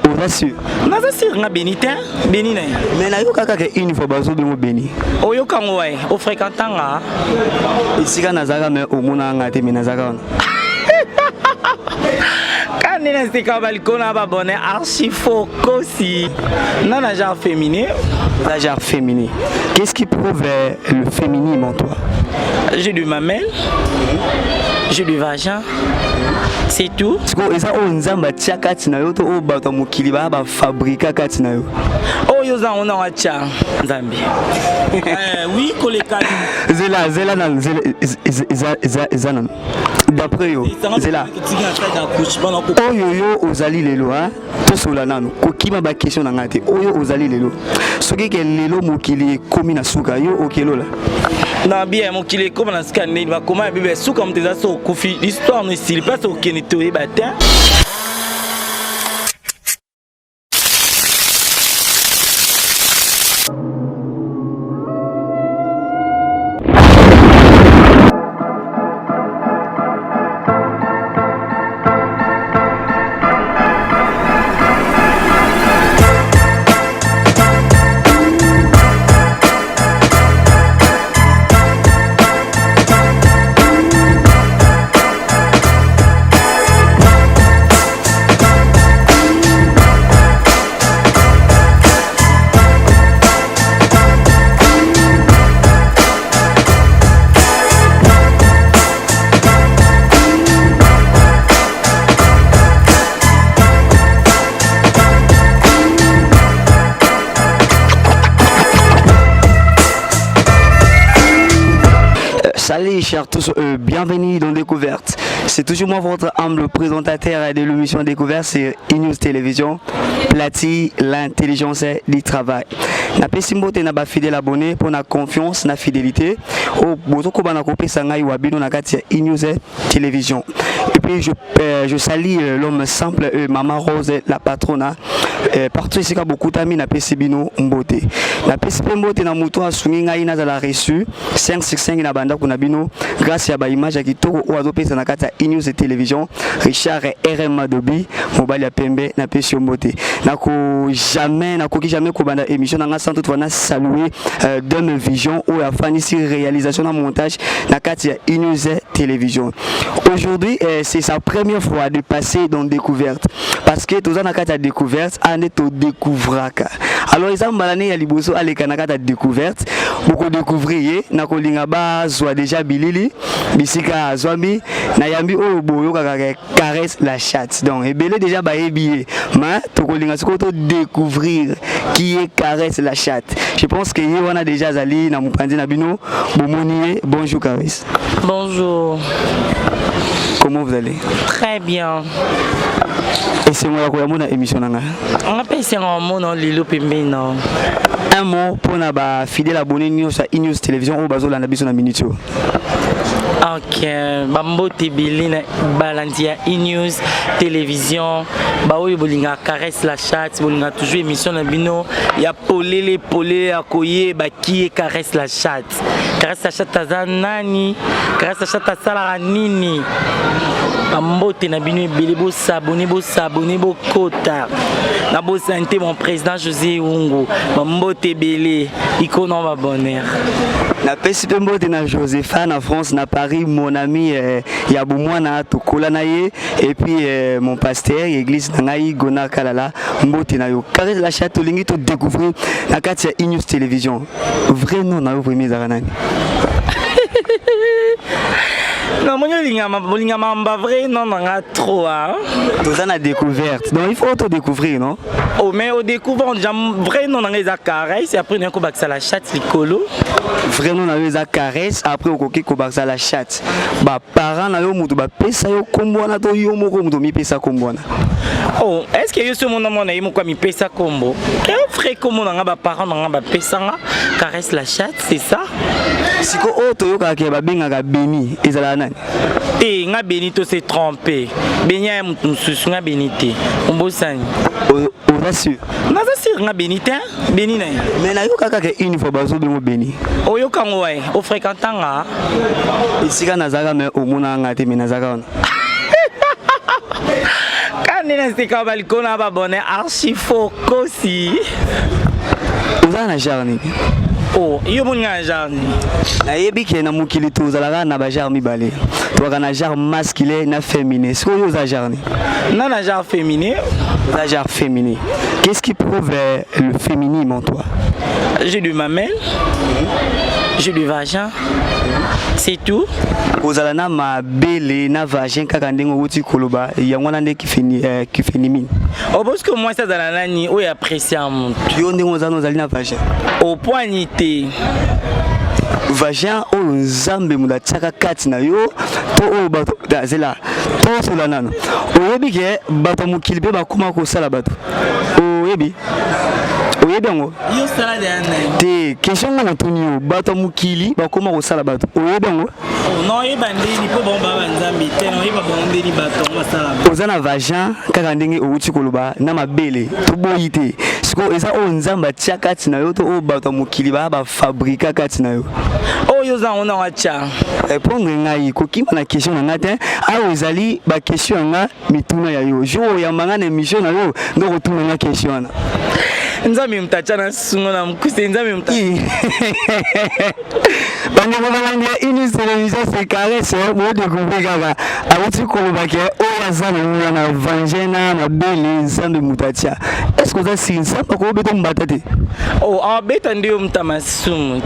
Oza sûr? Naza sûr, nga Beni te, Beni na ye. Mais nayoka kaka une fois bazobengo Beni. Oyoka ngo waye? Ofréquenta nga? Esika nazalaka, mais omonaka nga te, mais nazalaka wana. Kandi na sika baliko na babone archi faux kosi nga na genre féminin. Oza genre féminin. Qu'est-ce qui prouve le féminisme en toi? J'ai du mamelle, j'ai du vagin, c'est tout. Sikoyo eza oyo Nzambe atia kati na yo to oyo bato ya mokili baya bafabrika kati na yo? Oyo oza yango nango atya Nzambe. Oui, koleka. Zela, zela nanu, zela, eza nanu d'après yo, zela oyo yo ozali lelo, hein? Tosola nanu, kokima baquestion na ngai te. Oyo ozali lelo, soki ke lelo mokili ekomi na suka, yo okelola? Na bien, mokili ekóma na suka ndeni bakoma ya Bible, suka moto eza so okufi, histoire no esili, place okende toyeba te. Salut chers tous, bienvenue dans Découverte. C'est toujours moi, votre humble présentateur de l'émission Découverte sur E-News Télévision, Plati, l'intelligence du travail. Napesi mbote na bafidèle abonné pour na confiance na fidélité oyo bozokoba na kopesa ngai wa bino na kati ya E-News Télévision. Et puis je salue l'homme simple, Maman Rose, la patronne, partout esika bokutami, napesi bino mbote. Napesi mpe mbote na moto asungi ngai nazala reçu 565 na bandako na bino grâce ya baimage ya kitoko oyo azopesa na kati ya E-News Télévision, Richard RM Madobi, mobali ya pembe, napesi yo mbote. Nako jamais, nakoki jamais kobanda émission na nga sans toutefois na saluer Dome Vision oyo afandisi réalisation na montage na kati ya E-News Télévision. Aujourd'hui, c'est sa première fois de passer dans Découverte, parce que toza na kati ya Découverte ande todécouvraka. Alors eza mbala ne ya liboso aleka na kati ya Découverte. Bokodécouvrir ye na kolinga bazwa déjà bilili bisika azwami. Nayambi oyo boyokaka Caresse la Chatte. Donc ebele déjà bayebi ye, mais tokolinga sikoyo todécouvrir qui est Caresse la Chatte. Je pense que ye wana déjà azali na mopanzi na bino, bomoni ye. Bonjour Caresse. Bonjour. Comment vous allez? Très bien. Esengo ya koyamona émission na ngai. Nga mpe esengo omona lelo pembeni na. Un mot mpona bafidèle abonné nyonso ya E-News Télévision oyo bazolanda biso na minute oyo. Ok, bambote ebele na balandi ya E-News Télévision, baoyo bolingaka Caresse la Chatte, bolingaka toujours émission na bino ya polele polele ya koyeba qui est Caresse la Chatte. Caresse la Chatte aza nani? Caresse la Chatte asalaka nini? Bambote na bino ebele, bosabone, bosabone, bokota. Nabosani te mon président José Ungu, bambote ebele, ikono babonheur. Napesi mpe mbote na Josepha na France, na Paris, mon ami ya bomwana, tokola na ye, et puis mon pasteur église na ngai, Gona Kalala, mbote na yo. Caresse la Chatte, tolingi todécouvrir na kati ya E-News Télévision vrai nom na yo premier ezalaka nani? Namoni olingama ba vrai nom na nga trop, hein? Toza na Découverte, donc il faut todécouvrir, non? Oh, mais odécouvrir déjà vrai nom na nga eza Caresse, après naye kobakisa la Chatte likolo. Vrai nom na yo eza Caresse, après okoki kobakisa la Chatte. Baparent na yo moto bapesa yo nkombo wana to yo moko moto omipesa nkombo wana? Oh, est ce que yo so omona mwana ye moko amipesa nkombo? Vrai nkombo na nga, baparent na nga bapesa nga Caresse la Chatte, c'est ça. Siko oyo toyokaka ke babengaka Beni ezalaka nani? Te, nga Beni to se trompe, Beni aya moto mosusu, nga Beni te, obosani. Oza sûr? Naza sûr, nga Beni te, Beni na ye. Mais nayoka kaka une fois bazobengo Beni. Oyoka ngo waye? Ofréquenta nga? Esika nazalaka, mais omonaka nga te, mais nazalaka wana. Nde naseka balikolo na babone archi faux kosi. Oza na genre nini? Oh, yo moni nga na genre nini? Nayebi ke na mokili tozalaka na bagenre mibale, tozalaka na genre masculin na féminin. Sikoyo oza genre nini? Nga na genre féminin. Oza genre féminin. Qu'est-ce qui prouve le féminisme en toi? J'ai du mamelle, j'ai du vagin, c'est tout. Kozala na mabele na vagin kaka ndenge outi koloba, yango wana nde kiféminine? Oh, parce que mwasi azala nani oyo apprécie motu. Yo ndenge oza na, ozali na vagin? Opwani te. Vagin oyo Nzambe moto atiaka kati na yo to oyo bato zela tosola nano? Oyebi ke bato ya mokili mpe bakóma kosala bato, oyebi, oyebi yango? Yo salade ya nani? Te, question nga natuni yo, bato ya mokili bakóma kosala bato, oyebi yango? Oh, naoyeba ndeni mpo bango baa banzambe te? Naoyeba bango ndeni bato yango basala? Oza na vagin kaka ndenge outi koloba na mabele, toboyi te. Sikoyo eza oyo Nzambe atia kati na yo to oyo bato ya mokili baya bafabrika kati na yo? Oyo oza yango nango atya. Répondre ngai, kokima na question na nga te. Awa ezali baquestion ya nga, mituna ya yo. Jour oyamba nga na émission na yo nde okotuna nga question wana. Nzambe moto atya na sungo na mokuse, Nzambe moto. Bandeko balandi ya Inews Télévision, c'est Caresse. Bodécouvrir kaka, awuti koloba ke oyo aza nango wana, vagin na mabele, Nzambe moto atia. Est ce que oza si Nzambe akobeta mbata te? Oh, abeta nde yo moto ya masumu.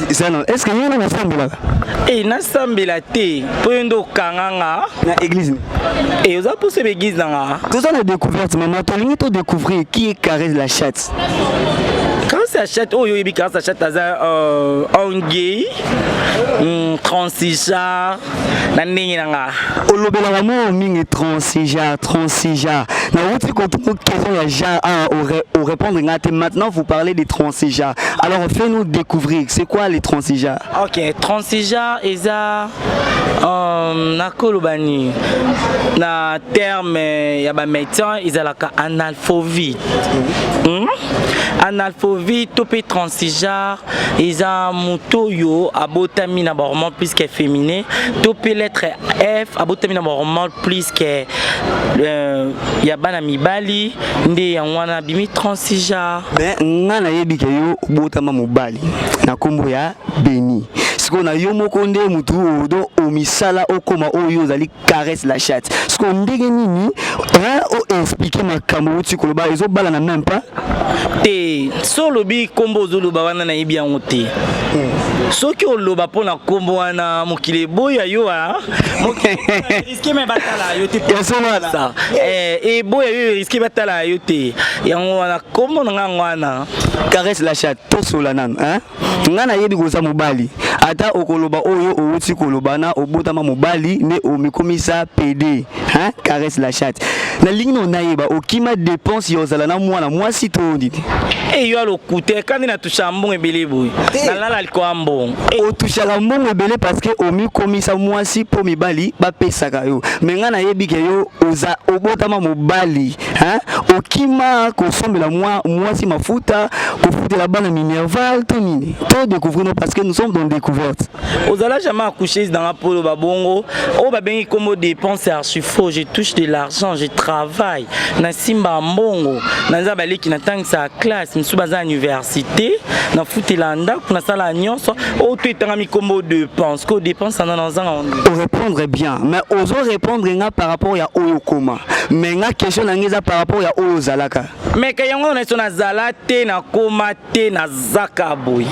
Zano, est ce que yo na nasambelaka? E, nasambela te mpo yo nde okanga nga. Na église? E, oza mposo eba église na nga. Toza na découverte, mama, tolingi todécouvrir qui est Caresse la Chatte. Caresse la Chatte oyo oyebi, Caresse la Chatte aza un gay, transgenre na ndenge na nga. Olobelaka mo mingi transgenre, transgenre. Nauti kotuna question ya genre awa, orépondre nga te. Maintenant vous parlez de transgenre, alors fais-nous découvrir c'est quoi les transgenres. Ok, transgenre eza nakoloba nini, na terme ya bamédecin ezalaka analphovie. Analphovie to mpe transgenre eza moto oyo abotami na bahormone plus que féminin to mpe lettre F, abotami na bahormone plus que ya bana mibali, nde yango wana abimi transgenre. Mais nga nayebi ke yo obotama mobali na nkombo ya Beni. Sikoyo na yo moko nde motu odo omisala okóma oyo ozali Caresse la Chatte. Sikoyo ndenge nini oexpliquer makambo outi koloba ezobalana même pas? Te, so olobi nkombo ozoloba wana, nayebi yango te. Soki oloba mpo na nkombo wana, mokili eboya yo, a risque me batala yo te. Eboya yo, risque batala yo te. Yango wana nkombo na nga yango wana. Caresse la Chatte, tosola nano. Nga nayebi koza mobali, ata okoloba oyo outi koloba na obotama mobali nde omikomisa pd, hein? Caresse la Chatte, nalingi na nayeba, okima dépense ya ozala na mwana mwasi to nini? E, yo alokute kandi natusha mbongo ebele boye, nalala likolo ya mbongo. Otushaka mbongo ebele parce que omikomisa mwasi mpo mibali bapesaka yo. Me ngai nayebi ke yo oza obotama mobali, hein? Okima kosombela mwasi mafuta, kofutela bana minerval to nini? To découvrir no, parce que nous sommes dans découverte. Ozala jamais accouché dans polo babongo oyo babengi kombo dépense. Archi faux. Je touche de l'argent, je travaille, nasimba mbongo, naza baleki, natangisa classe, misusu baza na université, nafutela ndako, nasala nyonso oyo to etangami kombo dépense. Ko dépense ana nazanga. Répondre bien, mais ozo répondre nga par rapport ya oyo koma, mais nga question na nga eza par rapport ya oyo ozalaka. Mais ka yango na so nazala te, nakoma te, nazaka boye,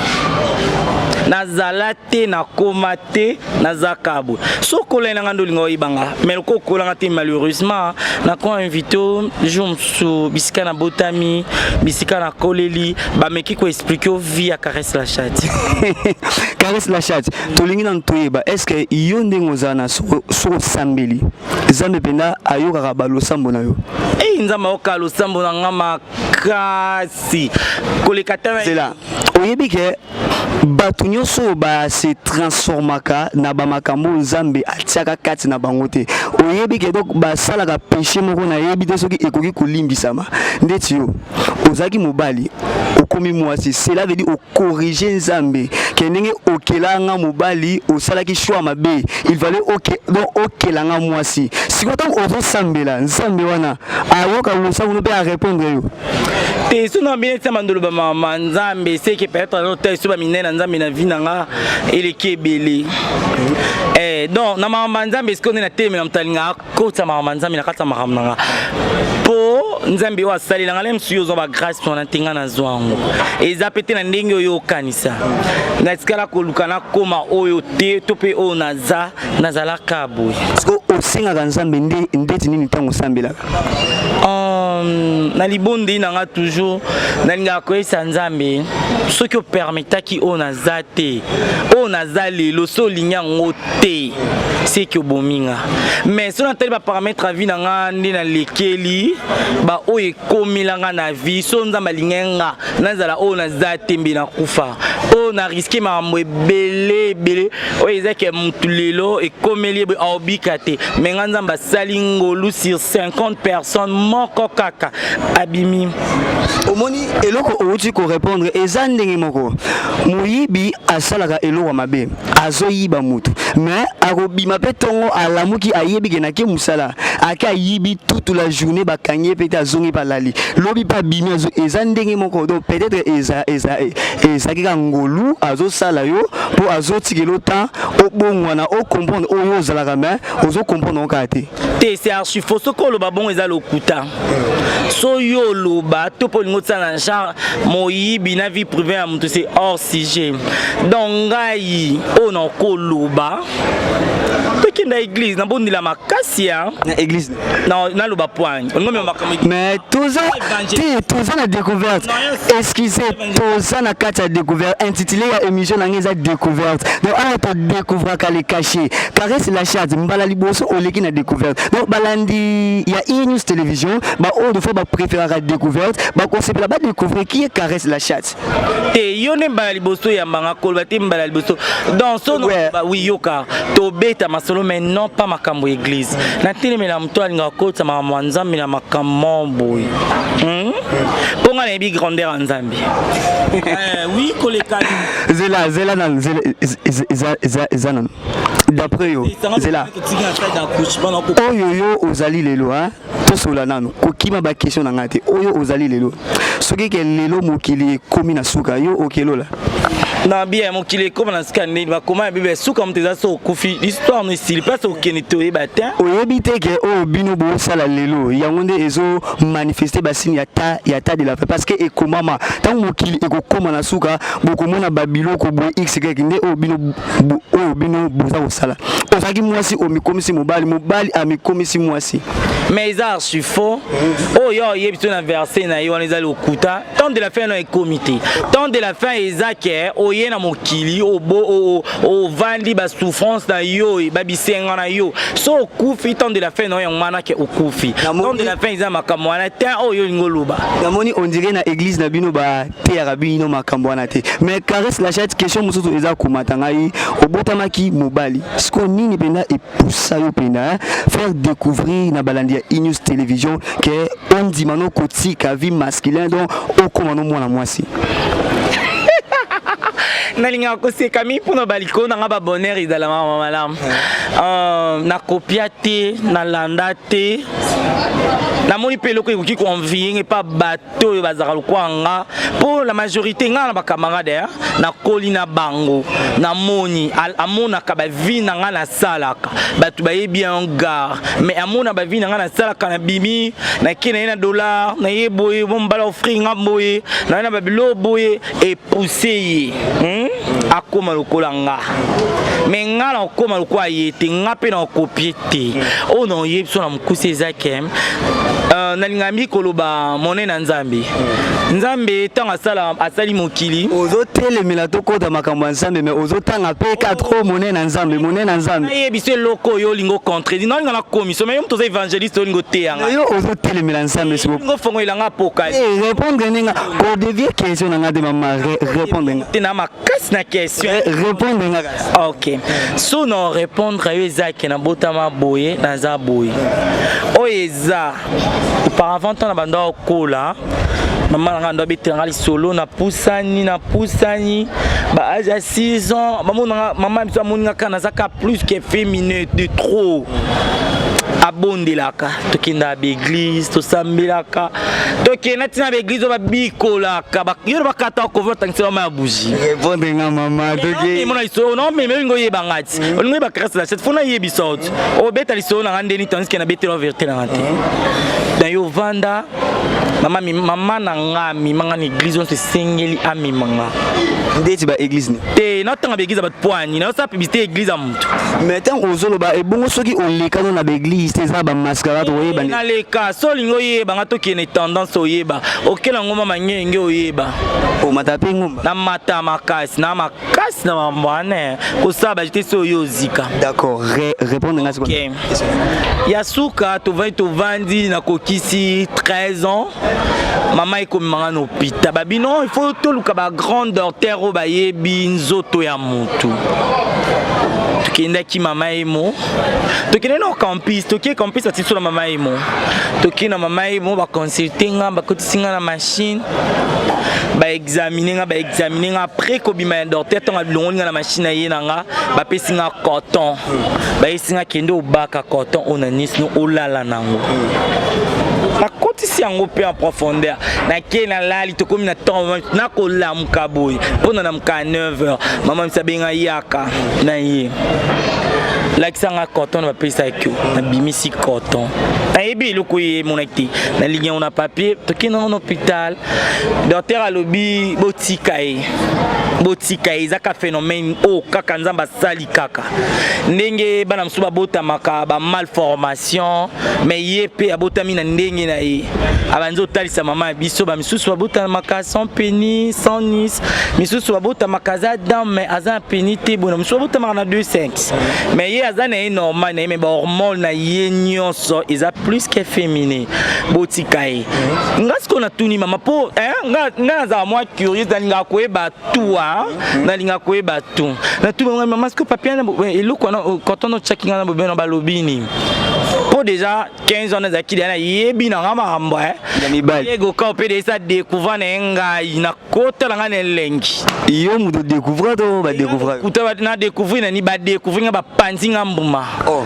nazala te, nakoma te, nazaka boye. So okola nanga nde olinga oyebanga, mais loko okolanga te, malheureusement nako invite jour mosusu bisika nabotami, bisika nakoleli, bameki koexpliquer o vie ya Caresse la Chatte. Caresse la Chatte, tolingi nanu toyeba, est ce que yo ndenge oza na soko osambeli, Nzambe mpenza ayokaka balosambo na yo? Ei, Nzambe ayoka losambo na nga makasi koleka ta. Zela, oyebi ke bato nyonso oyo base transformaka na bamakambo oyo Nzambe atiaka kati na bango te, oyebi ke donc basalaka péché moko, nayebi te soki ekoki kolimbisama. Ndeti yo ozalaki mobali, Okomi mwasi, cela veut dire ocorriger Nzambe ke ndenge okelanga mobali, osalaki choix mabe. Il fallait oke, donc okelanga mwasi. Sikoyo ntango ozosambela Nzambe wana, ayoka losambo mpe arépondre yo? Te, so na bino tia bandolo bamama Nzambe, seke peut-être azotala so baminene na Nzambe na vie na nga eleki ebele. Donc na makambo ya Nzambe, esiko nde natelemela moto alingaka akota makambo ya Nzambe na kati ya makambo na nga, mpo Nzambe oyo asalelanga le mosusu, yo ozwa bagrâce wana te, nga nazwa yango eza pe te na ndenge oyo okanisa. Natikala koluka nakóma oyo te, to mpe oyo naza, nazalaka boye. Sikoyo osengaka Nzambe nde ndeti nini ntango osambelaka? Na libondeli na nga, toujours nalingaka koyebisa Nzambe: soki opermetaki oyo naza te, oyo naza lelo, so olingi yango te, seki obomi nga. Mais so natali baparamètre ya vie na nga, nde nalekeli baoyo ekomelanga na vie, so Nzambe alingi nga nazala oyo naza te, mbe nakufa oyo na risquer makambo ebele ebele oyo ezaki motu lelo ekomeli ye boye, aobika te. Mais nga, Nzambe asali ngolu, sur 50 personnes moko kaka abimi. Omoni, eloko outi korépondre eza ndenge moko. Moyibi asalaka eloko ya mabe, azoyiba mutu, mais akobima mpe ntongo, alamuki, ayebi ke nake mosala, ake ayibi toute la journée, bakangi ye mpe te, azongi mpe alali, lobi mpe abimi. Eza ndenge moko. Donc peut-être ezalaki kaka ngolu azosala yo mpo azotikela temps obongwana, ocomprendre oyo ozalaka, mais ozocomprendre ngo kaka te. Te, c'est archi faux. Soki oloba bongo, eza lokuta. So yo oloba to mpo olingi otisala na genre moyibi na vie privée ya moto, c'est hors sujet. Donc ngai oyo nakoloba, tokenda église, nabondela makasi ya Na église? Naloba poigne, olingi omema makambo. Mais toza te, toza na découverte. Excusez, toza na kati ya découverte. Intitulé ya émission na ngai eza Découverte. Donc awa todécouvraka le caché. Caresse la Chatte, mbala liboso oleki na Découverte. Donc balandi ya E-News Télévision, baoyo de fois bapréféraka Découverte, bakosepela badécouvrir qui est Caresse la Chatte. Te, yo nde mbala liboso oyambanga, koloba te mbala liboso. Donc so oui, yoka, tobeta masolo, mais non pas makambo église. Natelemela moto alingaka kotisa makambo ya Nzambe na makambo boye, Mpo nga nayebi grandeur ya Nzambe. Oui, koleka. Zela, zela nanu, zela, eza nanu d'après yo, zela oyo yo ozali lelo. Tosola nanu, kokima baquestion na ngai te. Oyo ozali lelo, soki ke lelo mokili ekomi na suka, yo okelola? Na bien, mokili ekóma na suka ndeni? Bakoma ya Bible, suka moto eza so okufi, histoire no esili, place okende te, oyeba te. Oyebi te ke oyo bino bosala lelo, yango nde ezomanifeste basigne ya ta de la fin, parce que ekomama ntango mokili ekokóma na suka, bokomona babiloko boye xy nde oyo bino boza kosala. Ozalaki mwasi, omikomisi mobali, mobali amikomisi mwasi. Mais eza archi faux oyo oyebi so na verset na ye wana, eza lokuta. Temps de la fin no ekomi te. Temps de la fin eza ke oye na mokili, ovandi basouffrance na yo, babisenga na yo, so okufi, temps de la fin na yo yango wana ke okufi. Temps de la fin eza makambo wana te oyo olingi oloba. Namoni on dirait na église na bino bateyaka bino makambo wana te. Mais Caresse la Chatte, question mosusu eza komata ngai: obotamaki mobali, sikoyo nini mpenza epusa yo mpenza faire découvrir na balandi ya E-News Télévision ke ondima no kotika vie masculin, donc okóma no mwana mwasi? Nalingaka koseka mi mpona balikolo na nga, babonheur ezalamaka malamu. Nakopia te, nalanda te. Namoni mpe eloko ekoki koenvier epa bato oyo bazalaka lokwa nga, mpo la majorité nga na bacamarade nakoli na bango, namoni amonaka bavie na nga nasalaka, bato bayebi yango gare, mais amona bavie na nga nasalaka, nabimi, nake na ye na dollar na ye boye, bo mobala offrir nga boye, na ye na babilo boye, epousse ye, Akóma lokola nga, mais nga na okóma lokola ye te, nga mpe na okopie te. Oyo na oyebi so na mokuse eza ke nalingaka mingi koloba monene na Nzambe. Nzambe ntango asala, asali mokili. Ozotelemela tokota makambo ya Nzambe, mais ozotanga mpe ka trop monene na Nzambe, monene na Nzambe. Nayebi so eloko oyo olingi ocontredire, naolinga na commission, mais yo moto oza évangéliste, olingi oteyanga. Yo ozotelemela Nzambe. Olingi ofongolela poka. Répondre ndenge kodévier question na nga te, mama, répondre nga. Te, na makasi na question. Répondre nga kasi. Ok, so na répondre yo, eza ke nabotama boye, naza boye. Oyo eza auparavant, ntango na banda okola, Mama na nga ndo abetela nga lisolo, napusani napusani ba âge ya 6 ans, bamona mama biso amoni nga kaka naza ka plus que féminin de trop. Abondelaka, tokendaka baeglise, tosambelaka, tokenda ntina baeglise oyo babikolaka yo bakata kova otangisa mama ya bougie. Répondre nga, mama, toke. Mona lisolo na omeme, olingi oyeba nga ti olingi oyeba Caresse la Chatte, fo nayebisa oti obeta lisolo na nga ndeni, tandis ke nabetela vérité na nga te. Na yo ovanda, mama, mama na nga amema nga na église nyonso esengeli amema nga. Ndeti ba église ni? Te, natanga baeglise ya bato poani, naosala publicité église ya motu. Mais ntango ozoloba ebongo, soki olekano na baeglise te, eza bamascarade, oyeba? Naleka. So olingi oyeba nga, tokende tendance, oyeba okela ngomba mangenge, oyeba. Omata mpe ngomba? Namata makasi na makasi na mambo wana kosala bajete so oyo ozika. D'accord, répondre nga. Okay. Ya suka, tovandi tovandi, nakokisi 13 ans, mama ekomemanga na hôpital. Babi non, il faut toluka bagrand docteur oyo bayebi nzoto ya motu. Tokendaki mama emo, tokende na campus, tokie campus, bati biso na mama emo. Tokie na mama emo, baconsulte nga, bakotisi nga na machine, baexamine nga, baexamine nga. Après kobima ya docteur, ntango alongoli nga na machine, aye na nga, bapesi nga coton, bayesi nga: kende obaka coton oyo na nisi no, olala nango. Nakotisi yango mpe en profondeur, nakei nalali. Tokomi na ntongo, nakolamuka boye mpo na namuka ya 9 heures, mama misi abenga: yaka na ye, lakisa nga coton na bapesaki yo. Nabimisi coton, nayebi eloko oyo emonaki te, nalingi yango na papier. Tokende yango na hôpital, docteur alobi: botika ye, botika ye, eza ka phénomène oyo kaka Nzambe asali, kaka ndenge bana mosusu babotamaka bamalformation, mais ye mpe abotami na ndenge na ye. Abandi otalisa mama ya biso, bamisusu babotamaka sans pénis, sans anus, misusu babotamaka aza dame mais aza na pénis te, bona mosusu babotamaka na deux sexes, mais ye aza na ye normal na ye, mais bahormone na ye nyonso eza plus que féminin, botika ye. Nga sikoyo natuni mama mpo nga nazala mwa curieux, nalingaka koyeba tout, nalingaka koyeba tout. Natuni mama: mama, sikoyo papier eloko wana, coton otiaki nga na bobeno, balobi nini? Mpo déjà 15 ans nazalaki deya nayebi nanga makambo. Ya mibali. Yegoka mpe deja découvrir na ye ngai, nakota na ngai na elengi. Yo moto découvrir to badécouvrir? Kuta na découvrir nani, badécouvrir nga, bapanzi nga mbuma. Oh,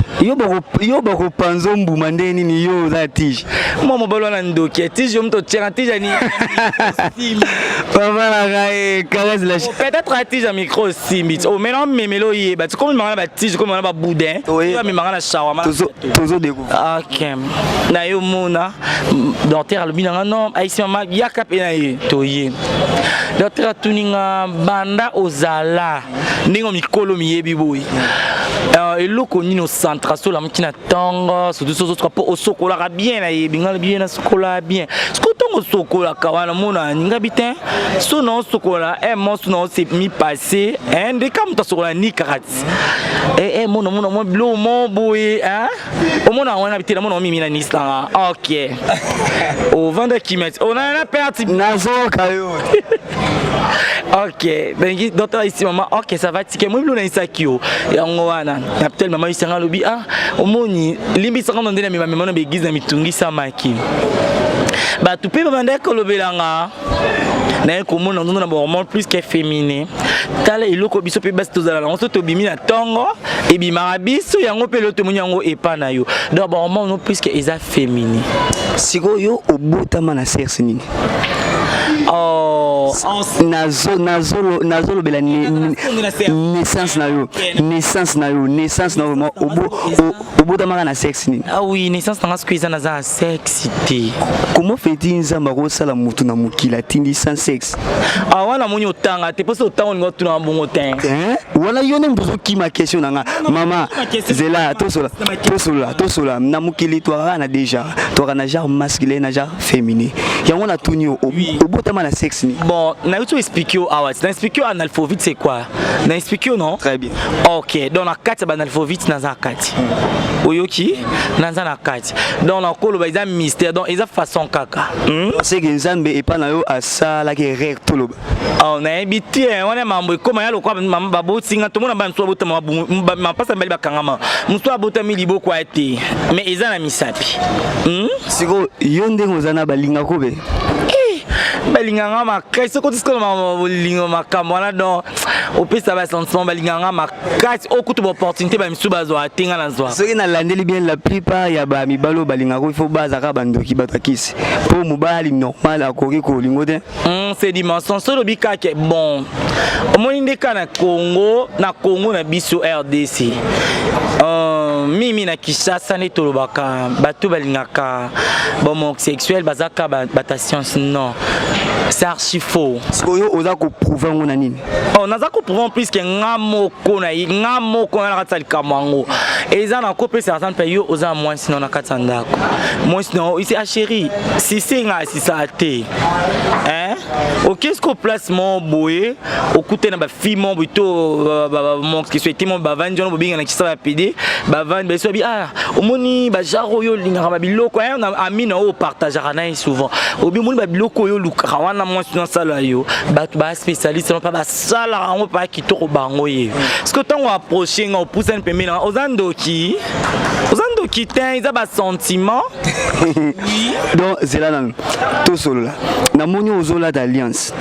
yo bakopanza mbuma nde nini? Yo oza tige? Mwa mobali wana ndoki, tige yo moto otiaka tige ni? Papa na ngai Caresse la Peut-être atige ya micro osimbi ti omena omemela, oyeba ti komemanga na batige, komemanga na baboudin, amemanga na shawarma. Tozo découvrir. Ok, na yo mona docteur alobi nanga non, ayisi mama yaka mpe na ye. Toye, docteur atuni nga: banda ozala ndenge mikolo miyebi boye, eloko nini ocentra so olamuki na ntongo, surtout so ozosuka, mpo osokolaka bien? Nayebi nga bien, nasokolaka bien. Siko ntongo osokolaka wana, mona ninga bi te, so na osokola mo so na ose mipasse ndeka moto asokola ni kaka ti mona mona mwa biloko mo boye omona wana bitela mona omimi na nisanga. Ok, ovanda kimia ti ona na perte. Nazoka yo. Ok, bengi docteur ici mama. Ok, ça va, tike moi bilo nayisaki yo yango wana na peut-être mama isanga alobi: ah, omoni, limbisaka na nde na mema mema na baeglise na mitungisamaki, bato mpe babandaki kolobelanga, naye komona nzoto na bahormone plus que féminin. Tala eloko biso mpe basi tozala nango, so tobimi na ntongo ebimaka biso yango mpe lelo tomoni yango epa na yo, donc bahormone no plus que eza féminin. Sikoyo yo obotama na sexe nini? Oh, Nazolobela naissance na yo, naissance na yo, naissance na yo vraiment, obotamaka na sexe nini? Ah oui, naissance nanga sikoyo eza naza na sexe te. Comment fait Nzambe akosala motu na mokili, atindi sans sexe? Ah, wana moni otanga te, mposo otanga olinga otuna bongo te. Hein? Wana yo nde moto ozokima question na nga. Mama, zela, tosola, tosola, tosola. Na mokili twakaka na déjà twaka na genre masculin na genre féminin. Yango natuni yo, obotama na sexe nini? Bon, nauti oexplike yo awa, na explike yo analphabète, c'est quoi? Na explike yo non? Très bien. Ok, donc na kati ya baanalphabète naza na kati, oyoki, naza na kati, donc nakoloba eza mystère, donc eza façon kaka, Seke Nzambe epa na yo asalaki erreur, toloba? Oh, nayebi te, wana mambo ekóma ya lokwa mama babotinga, tomona bana mosusu abotama mapasa mibali bakangama, mosusu abotami liboko ya te, mais eza na misapi, Sikoyo yo ndenge oza na balingako be? Balingaka nga makasi. Soki otisika na bolingo, makambo wana, donc opesa basentiment, balingaka nga makasi. Oyo kutu baopportunité bamisusu bazwaka te, nga nazwa. Soki nalandeli bien, la plupart ya bamibali oyo balingaka, il faut bazalaka bandoki, bato ya kisi, mpo mobali normal akoki kolingo te. C'est du mensonge. Soki olobi kaka bon, omoni nde kaka na Congo, na Congo na biso RDC, mingi na Kinshasa nde tolobaka bato balingaka bahomosexuel baza kaka bato science. Non, c'est archi faux. Sikoyo oza koprouver yango na nini? Oh, naza koprouver en plus ke nga moko na ye, nga moko nga na kati ya likambo yango. Eza na kopesa exemple: yo oza mwasi na kati ya ndako, mwasi na isi achéri sisi nga asisa te, hein? Oke siko place moko boye, okute na bafille moko boye to homosexualité moko, bavandi wana, bobenga na kisa bapede, bavandi baso babi: "Ah, omoni bagenre oyo olingaka babiloko ami na oyo opartageaka na ye souvent, obi omoni babiloko oyo olukaka wana, mwasi nasala yo." Bato baspécialiste mpa basalaka yango mpa kitoko bango ye. Parce que ntango approche nga, opusani pembeni nanga, oza ndoki, oza ndoki te, eza basentiment. Donc zela nanu, tosolola. Namoni ozolata alliance,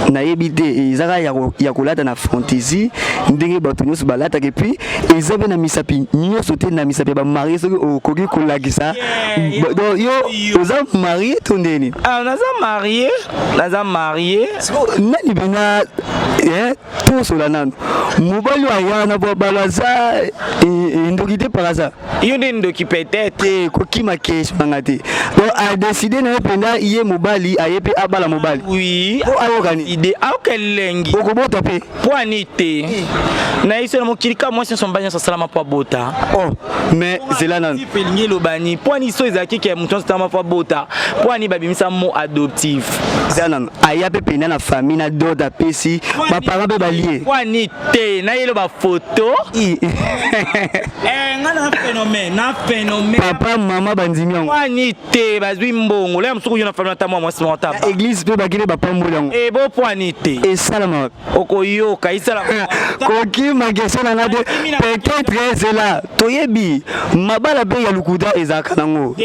nayebi te eza kaka ya kolata na fantaisie ndenge bato nyonso balataka, et puis eza mpe na misapi nyonso te, na misapi ya bamariés. Soki okoki kolakisa, donc yo oza marié to ndeni? Ah, naza marié, naza marié. Nani mpena tosola nanu, mobali oyo aya wana po balo aza ndoki te par hasard? Yo nde ndoki peut-être. Te, kokima question nanga te. Donc adécider na ye mpenza, ye mobali aye mpe abala mobali? Oui. Po ayokani? Ide ayoka elengi. Okobota mpe? Po ani te, na ye so na mokili ka mwasi nyonso, mobali nyonso asalama mpo abota. Oh, mais zela nanu. Elingi elobani mpo ani so ezalaki ke moto nyonso asalama mpo abota, mpo ani babimisa mot adoptif? Zela nanu, aya mpe mpenza na famille na dot, apesi baparent mpe balie? Po ani te, nayelo bafoto nga na phénomène, na phénomène. Papa, mama bandimi yango? Po ani te, bazwi mbongo leya mosuku yo na famille, ata mwa mwasi moko ta. Église mpe bakili bapamboli yango? Ebo, po ani te. Esalama? Okoyoka esala. Kokima question na nga te. Peut-être ezela toyebi mabala mpe ya lokuta ezalaka nango,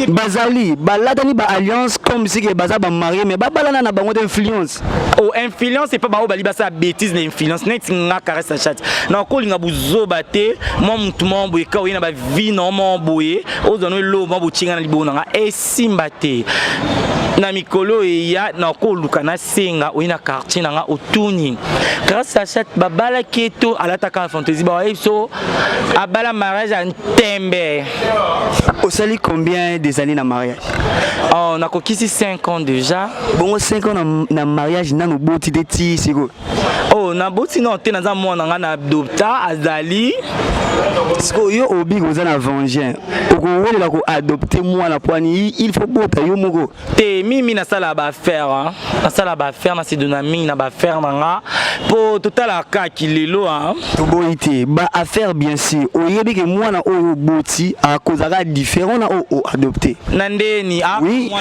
bazali balatani ba alliance comme si ke baza bamariés, mais babalana na bango te, influence. O influence epa bao bali basala bêtise na influence. Neti nga Caresse la Chatte, na kolinga buzoba te. Mwa mutu moko boye ka oye na bavie na moko boye, ozwa no eloko mwa botinga na libongo na nga, esimba te. Na mikolo eya, na koluka nasenga oye na quartier na nga, otuni Caresse la Chatte babalaki ye to alataka fantaisie, bawayebi so abala mariage ya ntembe. Osali combien des années na mariage? Oh, nakokisi 5 ans déjà. Bongo 5 ans na mariage, nano boti te ti sikoyo? Oh, naboti no te, naza mwana nga na adopta azali. Sikoyo yo obiki oza na vengin, okowelela koadopter mwana pwani? Il faut bota yo moko. Te, mingi nasala baaffaire, nasala baaffaire, nasedona mingi na baaffaire na nga mpo totalaka kaki lelo. Toboyi te baaffaire, bien sûr. Oyebi ke mwana oyo oboti akozalaka différent na oyo oadopter? Na ndeni? Oui.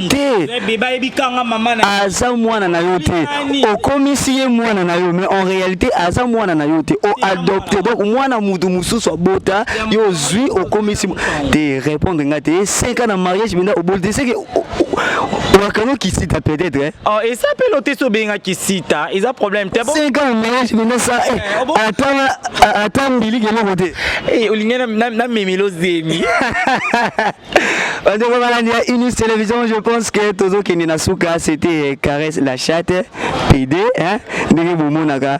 Te. Bayebikanga mama na Aza mwana na yo te. Okomisi ye mwana na yo, mais en réalité aza mwana na yo te, oadopter. Donc mwana mutu mosusu abota, yo ozwi, okomisi te. Répondre nga te. 5 ans na mariage mpenza, oboli te, seke wakano kisita peut-être, hein? Oh, eza mpe lo te, so obengaki sita, eza problème te. Bon. 5 ans na mariage mpenza sa ata ata mbiliki eloko te. Eh, olingi namemela ozemi. Bandeko balandi ya Unis Télévision, je pense que tozokende na suka. C'était Caresse la Chatte PD, hein? Ndenge bomonaka,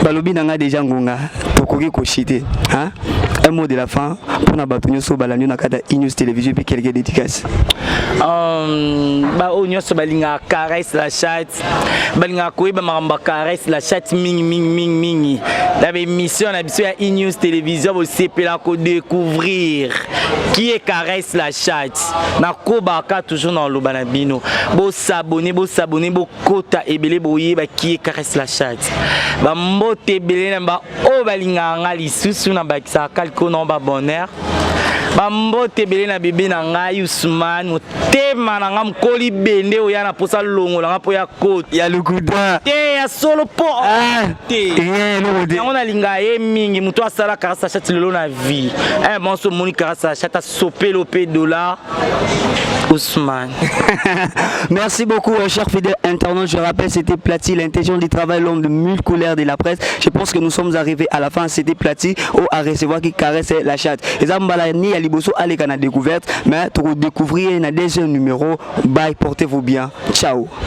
balobi na nga déjà ngonga, tokoki koshite, hein? Un mot de la fin mpona bato nyonso balandi na kati ya Unis Télévision, puis quelques dédicaces. Baoyo nyonso balingaka Caresse la Chatte, balingaka koyeba makambo ya Caresse la Chatte mingi mingi mingi mingi na baémission na biso ya Enews Télévision, bosepela kodécouvrir qui est Caresse la Chatte. Nakobaka toujours na oloba na bino: bosabonner, bosabonner, bokota ebele, boyeba qui est Caresse la Chatte. Bambote ebele na baoyo balingaka nga lisusu, na bakisaka likolo na babonheur. Bambote ebele na bebe na ngai Usman, motema na nga, mokoli bende oya na mposa longola nga mpo ya kota. Ya lokuta. Te, ya solo mpo te. Eloko te. Yango nalinga ye mingi. Moto asala Caresse la Chatte lelo na vie, bonso omoni Caresse la Chatte asopeli mpe dollar. Ousmane. Merci beaucoup, chers fidèles internautes. Je rappelle, c'était Plati, l'intelligence du travail, l'homme de mille couleurs de la presse. Je pense que nous sommes arrivés à la fin. C'était Plati au à recevoir qui caresse la chatte. Et ça, mbala ni ya liboso aleka na Découverte, mais pour découvrir un deuxième numéro. Bye, portez-vous bien. Ciao.